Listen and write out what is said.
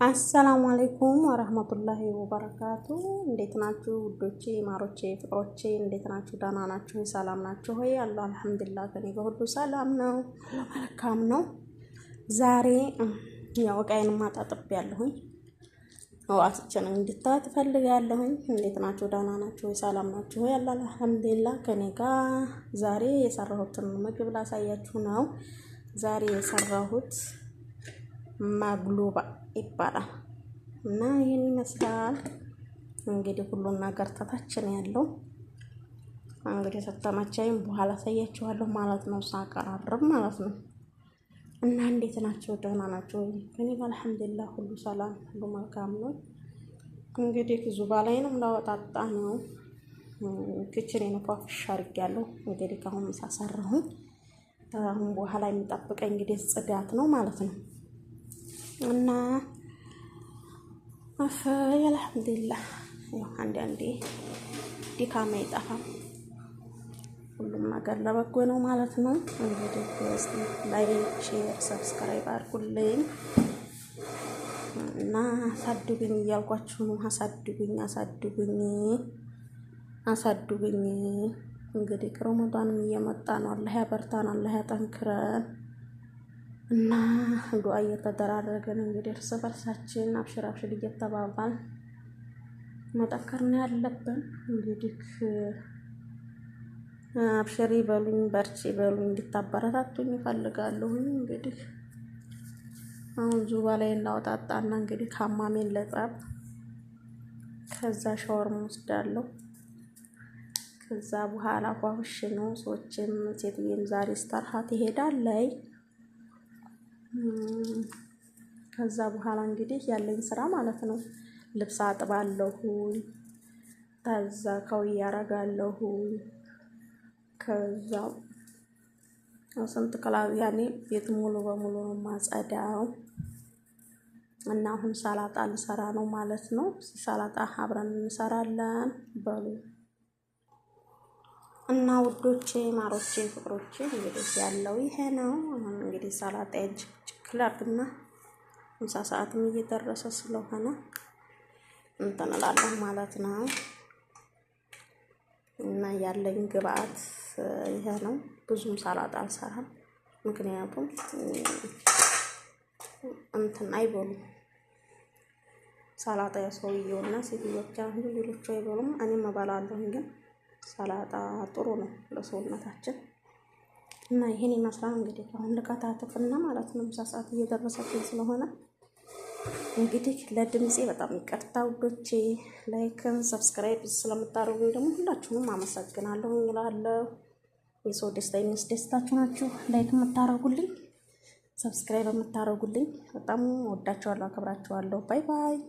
አሰላሙ አለይኩም ወረህመቱላሂ ወበረካቱ። እንዴት ናችሁ ውዶቼ፣ ማሮቼ፣ ፍቅሮቼ? እንዴት ናችሁ? ደህና ናችሁ? ሰላም ናችሁ ሆይ? አለሁ አልሐምዱሊላህ፣ ከኔ ጋር ሁሉ ሰላም ነው፣ ሁሉ መልካም ነው። ዛሬ ያው እቃዬን ማጣጥብ ያለሁኝ ዋስችን እንድታይ ትፈልጋለሁኝ። እንዴት ናችሁ? ደህና ናችሁ ወይ? ሰላም ናችሁ ወይ? አለሁ አልሐምዱሊላህ፣ ከኔ ጋር ዛሬ የሰራሁትን ምግብ ላሳያችሁ ነው። ዛሬ የሰራሁት ማግሉባ ይባላል እና ይህን ይመስላል። እንግዲህ ሁሉን ነገር ተታችን ያለው እንግዲህ ተተመቻይም በኋላ አሳያችኋለሁ ማለት ነው፣ ሳቀራርብ ማለት ነው። እና እንዴት ናቸው? ደህና ናቸው ወይ? እኔ አልሐምዱሊላህ ሁሉ ሰላም፣ ሁሉ መልካም ነው። እንግዲህ ዙባ ላይ ነው ላወጣጣ ነው። ክችን የነፋፍሽ አድርጌያለሁ። እንግዲህ ከአሁን ምሳ ሰራሁኝ። አሁን በኋላ የሚጠብቀኝ እንግዲህ ጽዳት ነው ማለት ነው። እና አልሐምዱሊላህ ያው አንዳንዴ ድካም አይጠፋም። ሁሉም ነገር ለበጎ ነው ማለት ነው። እንግዲህ እስቲ like፣ share፣ subscribe አድርጉልኝ እና አሳድጉኝ እያልኳችሁ ነው። አሳድጉኝ፣ አሳድጉኝ፣ አሳድጉኝ። እንግዲህ ረመዳንም እየመጣ ነው። አላህ ያበርታን፣ አላህ ያጠንክረን። እና ዱአ እየተደራረገን እንግዲህ እርስ በርሳችን አብሽር አብሽር እየተባባል መጠንከር ነው ያለብን። እንግዲህ አብሽሪ በሉኝ፣ በርቺ በሉኝ፣ እንድታበረታቱኝ እፈልጋለሁኝ። እንግዲህ አሁን ዙባ ላይ እናወጣጣና እንግዲህ ካማሜን ለጠብ፣ ከዛ ሻወር ወስዳለሁ። ከዛ በኋላ ፏፍሽ ነው። ሰዎችም ሴትዬም ዛሬ ስተርሃት ይሄዳለይ። ከዛ በኋላ እንግዲህ ያለኝ ስራ ማለት ነው ልብስ አጥባለሁኝ፣ ከዛ ከውያ አረጋለሁኝ። ከዛ ስንት ክላብ ያኔ ቤት ሙሉ በሙሉ ነው ማጸዳው። እና አሁን ሰላጣ ልሰራ ነው ማለት ነው። ሰላጣ አብረን እንሰራለን በሉ እና ውዶቼ፣ ማሮቼ፣ ፍቅሮቼ እንግዲህ ያለው ይሄ ነው። አሁን እንግዲህ ሰላጣ ችክላርግና ምሳ ሰዓትም እየደረሰ ስለሆነ እንትን እላለሁ ማለት ነው። እና ያለኝ ግብአት ይሄ ነው። ብዙም ሰላጣ አልሰራም፣ ምክንያቱም እንትን አይበሉም። ሰላጣ የሰውየውና ሴትዮዋ ብቻ እንጂ ሌሎቹ አይበሉም። እኔም እበላለሁኝ፣ ግን ሰላጣ ጥሩ ነው ለሰውነታችን። እና ይሄን ይመስላል እንግዲህ አሁን ልከታተፍና ማለት ነው። ምሳ ሰዓት እየደረሰብኝ ስለሆነ እንግዲህ ለድምፄ በጣም ይቅርታ ውዶቼ። Like ን subscribe ስለምታደርጉኝ ደግሞ ሁላችሁንም አመሰግናለሁ እላለሁ። የሰው ደስታ የሚያስደስታችሁ ናችሁ። Like የምታደርጉልኝ፣ subscribe የምታደርጉልኝ በጣም ወዳችኋለሁ፣ አከብራችኋለሁ። Bye bye።